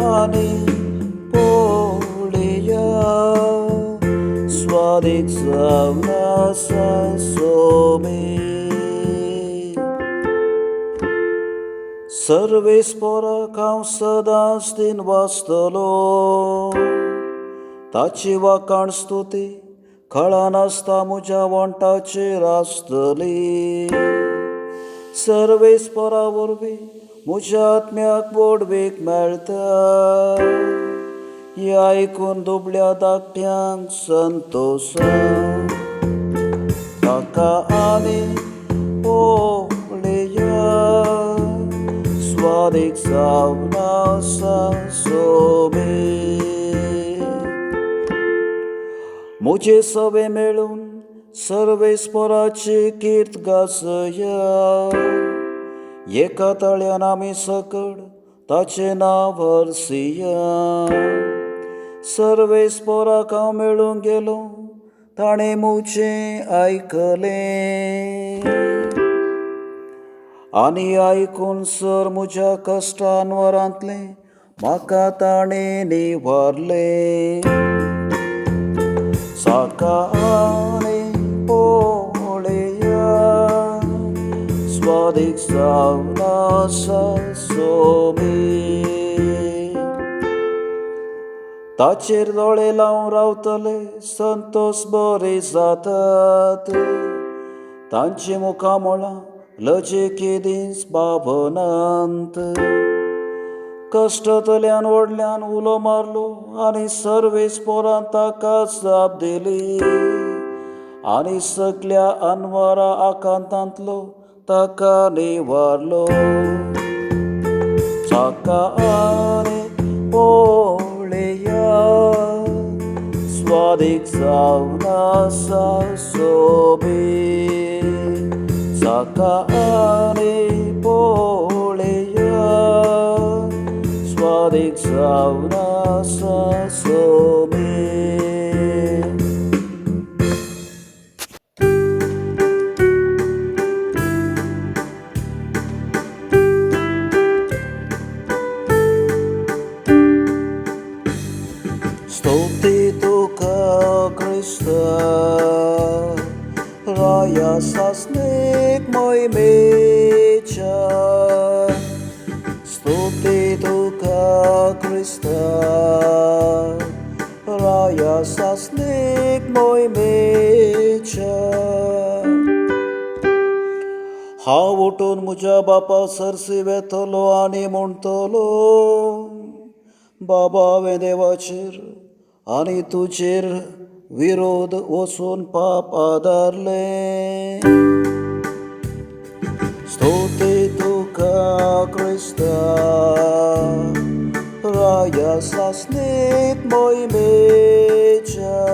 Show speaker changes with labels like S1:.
S1: आनी पळया स्वादीक जावन आसा सोबीत. सर्वेस्पराक हांव सदांच दिन वाचतलो, ताची वाखाण स्तुती कळनासता म्हज्या वण्टाचेर आसतली. सर्वेस्परा वरवीं म्हज्या आत्म्याक व्हडवीक मेळटा, हें आयकून दुबळ्या धाकट्यांक संतोश. ताका आनी पळया स्वादीक जावन आसा सोबीत. म्हजे सवे मेळून सर्वेस्पराची कीर्त गाजया, एका ताळ्यान आमी सकड ताचें नांव हरसिया. सर्वेस्पराक हांव मेळूंक गेलो, ताणें म्हजें आयकलें आनी आयकून सर म्हज्या कश्टानवरांतलें म्हाका ताणें निवारलें. ताका आनी पळया स्वादीक जावन आसा सोबीत. ताचेर दोळे लावन रावतले संतोस बरे जातात, तांची मुखामळां लजे केदींच बाबनात. कश्टांतल्यान व्हडल्यान उलो मारलो आनी सर्वेस्परान ताका जाप दिली आनी सगल्या अनवरा आकांतांतलो ताका निवारलो. ताका आनी पळया स्वादीक जावन आसा सोबीत. ताका आनी पळया स्वादीक जावन आसा सोबीत. स्तुती तुका क्रिस्ता, राया सासणीक मोहिमेच्या. स्तुती तुका क्रिस्ता, राया सासणीक मोहिमेच्या. हांव उठून म्हज्या बापा सरशी वेतलो आनी म्हणटलो, बाबा हांवें देवाचेर आनी तुजेर विरोध वचून पाप आदारलें. स्तुती तुका क्रिस्ता, राया सासणीक मोहिमेच्या.